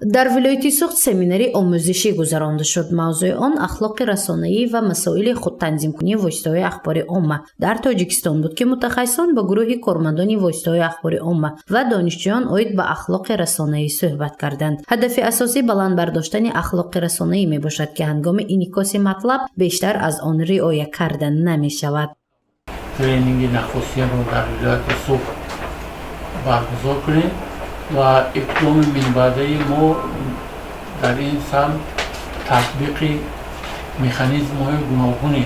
Дар вилояти Суғд семинари омӯзишӣ гузаронда шуд. Мавзӯи он ахлоқи расонаӣ ва масоили худтанзимкунии воситаҳои ахбори омма дар Тоҷикистон буд, ки мутахассисон ба гурӯҳи кормандони воситаҳои ахбори омма ва донишҷӯён оид ба ахлоқи расонаӣ суҳбат карданд. Ҳадафи асосӣ баланд бардоштани ахлоқи расонаӣ мебошад, ки ҳангоми инъикоси матлаб бештар аз он риоя карда намешавад. Тренинги нахустинро дар вилояти Суғд баргузор кунем ва иқдоми минбаъдаи мо дар ин самт татбиқи механизмҳои гуногуни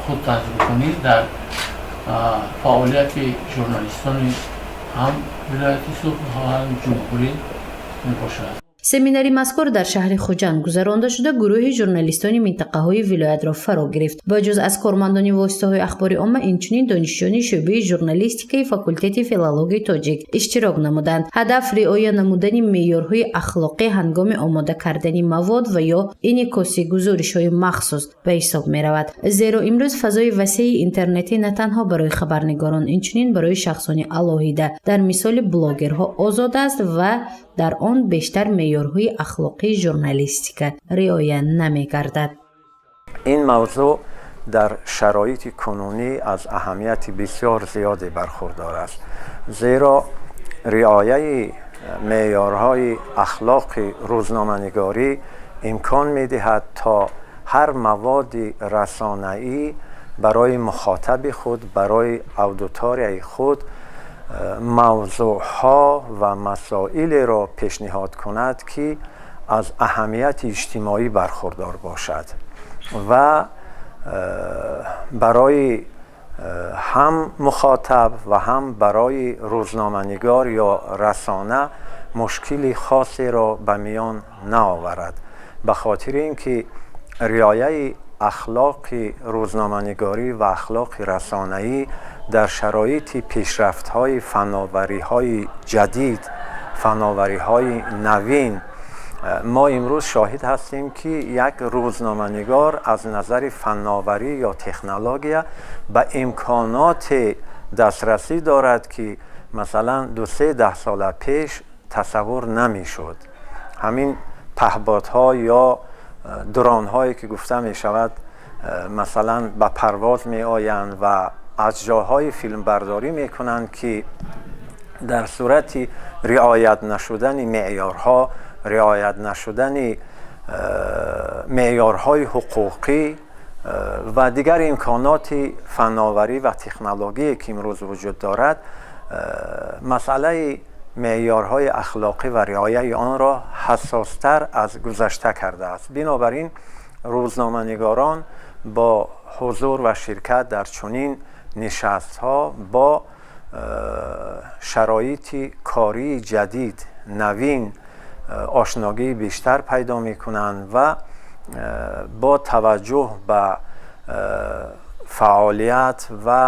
худтанзимкунӣ дар фаъолияти журналистони ҳам вилояти Суғд, ҳам ҷумҳурӣ мебошад. Семинари мазкур дар шаҳри Хуҷанд гузаронда шуда, гурӯҳи журналистони минтақаҳои вилоятро фаро гирифт. Ба ҷуз аз кормандони воситаҳои ахбори омма, инчунин донишҷӯёни шӯъбаи журналистикаи факултети филологияи тоҷик иштирок намуданд. Ҳадаф риоя намудани меъёрҳои ахлоқӣ ҳангоми омода кардани мавод ва ё инъикоси гузоришҳои махсус ба ҳисоб меравад, зеро имрӯз фазои васеи интернетӣ на танҳо барои хабарнигорон, инчунин барои шахсони алоҳида, дар мисоли блогерҳо, озод аст ва дар он бештар меъёрҳои ахлоқии журналистика риоя намегардад. Ин мавзӯъ дар шароити кунунӣ аз аҳамияти бисёр зиёде бархурдор аст, зеро риояи меъёрҳои ахлоқи рӯзноманигорӣ имкон медиҳад, то ҳар маводи расонаӣ барои мухотаби худ, барои аудиторияи худ мавзӯъҳо ва масоилеро пешниҳод кунад, ки аз аҳамияти иҷтимоӣ бархурдор бошад ва барои ҳам мухотаб ва ҳам барои рӯзноманигор ё расона мушкили хосеро ба миён наоварад. Ба хотири ин ки риояи ахлоқи рӯзноманигорӣ ва ахлоқи расонаӣ дар шароити пешрафтҳои фановариҳои ҷадид, фановариҳои навин, мо имрӯз шоҳид ҳастем, ки як рӯзноманигор аз назари фановарӣ ё технология ба имконоте дастрасӣ дорад, ки масалан 2-се даҳсола пеш тасаввур намешуд. Ҳамин паҳбодҳо ё дронҳое ки гуфта мешавад, масалан ба парвоз меоянд ва аз ҷойҳои филмбардорӣ мекунанд, ки дар сурати риоят нашудани меъёрҳо, риоят нашудани меъёрҳои ҳуқуқӣ ва дигар имконоти фановарӣ ва технологие ки имрӯз вуҷуд дорад, масъалаи меъёрҳои ахлоқӣ ва риояи онро ҳассостар аз гузашта кардааст. Бинобар ин рӯзноманигорон бо ҳузур ва ширкат дар чунин нишастҳо бо шароити кории ҷадид, навин ошногии бештар пайдо мекунанд ва бо таваҷҷӯҳ ба фаъолият ва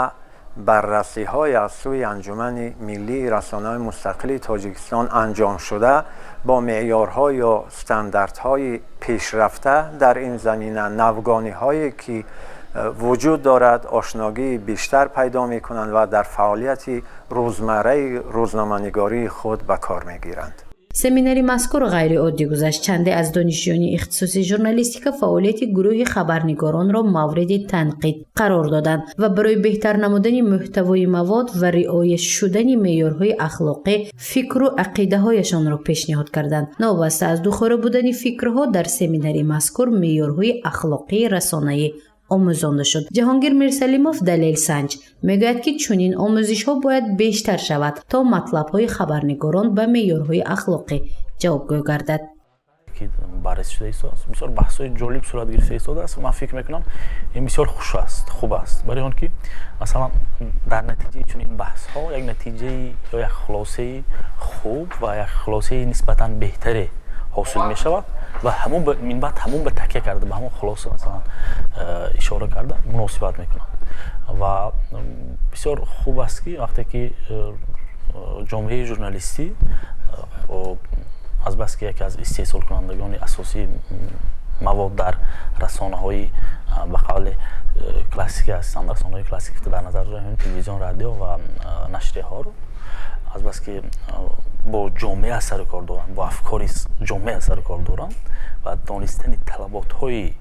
баррасиҳои аз сӯи Анҷумани миллии расонаҳои мустақили Тоҷикистон анҷомшуда бо меъёрҳо ё стандартҳои пешрафта дар ин замина, навгониҳое ки вуҷуд дорад, ошногии бештар пайдо мекунанд ва дар фаъолияти рӯзмарраи рӯзноманигории худ ба кор мегиранд. Семинари мазкур ғайриоддӣ гузашт. Чанде аз донишҷӯёни ихтисоси журналистика фаъолияти гурӯҳи хабарнигоронро мавриди танқид қарор доданд ва барои беҳтар намудани мӯҳтавои мавод ва риоя шудани меъёрҳои ахлоқӣ фикру ақидаҳояшонро пешниҳод карданд. Новобаста аз духора будани фикрҳо, дар семинари мазкур меъёрҳои ахлоқии расонаӣ омӯзонда шуд. Ҷаҳонгир Мирсалимов, далелсанҷ, мегӯяд, ки чунин омӯзишҳо бояд бештар шавад, то матлабҳои хабарнигорон ба меъёрҳои ахлоқӣ ҷавобгӯ гардад. Ки баррасӣ шуда истодааст, бисёр баҳсҳои ҷолиб сурат гирифта истодааст. Ман фикр мекунам, ин бисёр хуш аст, хуб аст, барои он ки масалан дар натиҷаи чунин баҳсҳо як натиҷаи ё як хулосаи хуб ва як хулосаи нисбатан беҳтаре ҳосил мешавад ва ҳамун минбаъд ҳамун ба такя карда, ба ҳамон хулоса масалан ишора карда муносибат мекунад. Ва бисёр хуб аст, ки вақте ки ҷомеаи журналистӣ азбаски яке аз истеҳсолкунандагони асосии мавод дар расонаҳои ба қавли классикӣ ҳастанд, расонаҳои классикӣ дар назар дорем телевизион, радио ва нашрияҳоро, азбаски Бо ҷомеа сару кор доранд, бо афкори ҷомеа сару кор доранд ва донистани талаботҳои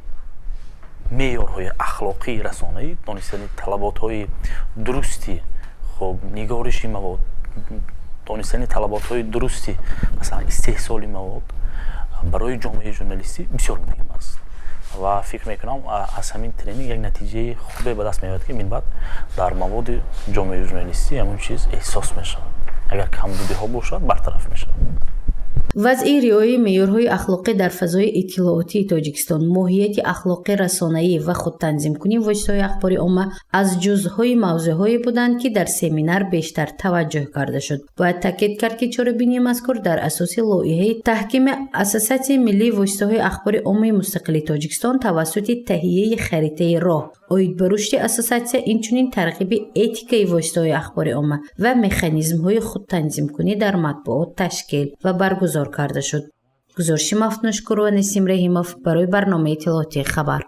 меъёрҳои ахлоқии расонаӣ, донистани талаботҳои дурусти, хуб, нигориши мавод, донистани талаботҳои дурусти, масалан, истеҳсоли мавод барои ҷомеаи журналистӣ бисёр муҳим аст. Ва фикр мекунам, аз ҳамин тренинг як натиҷаи хубе ба даст меояд, ки минбаъд дар маводи ҷомеаи журналистӣ ҳамон чиз эҳсос мешавад, агар камбудиҳо бошад, бартараф мешавад. Вазъи риояи меъёрҳои ахлоқӣ дар фазои иттилоотии Тоҷикистон, моҳияти ахлоқи расонаӣ ва худтанзимкунии воситаҳои ахбори омма аз ҷузъҳои мавзӯъҳое буданд, ки дар семинар бештар таваҷҷӯҳ карда шуд. Бояд таъкид кард, ки чорабинии мазкур дар асоси лоиҳаи таҳкими Ассотсиатсияи миллии воситаҳои ахбори оммаи мустақили Тоҷикистон тавассути таҳияи харитаи роҳ оид ба рушди ассотсиатсия, инчунин тарғиби этикаи воситаҳои ахбори омма ва механизмҳои худтанзимкунӣ дар матбуот ташкил ва баргузор карда шуд. Гузориши Мафтуншукурова, Несим Раҳимов барои барномаи иттилоотии «Хабар».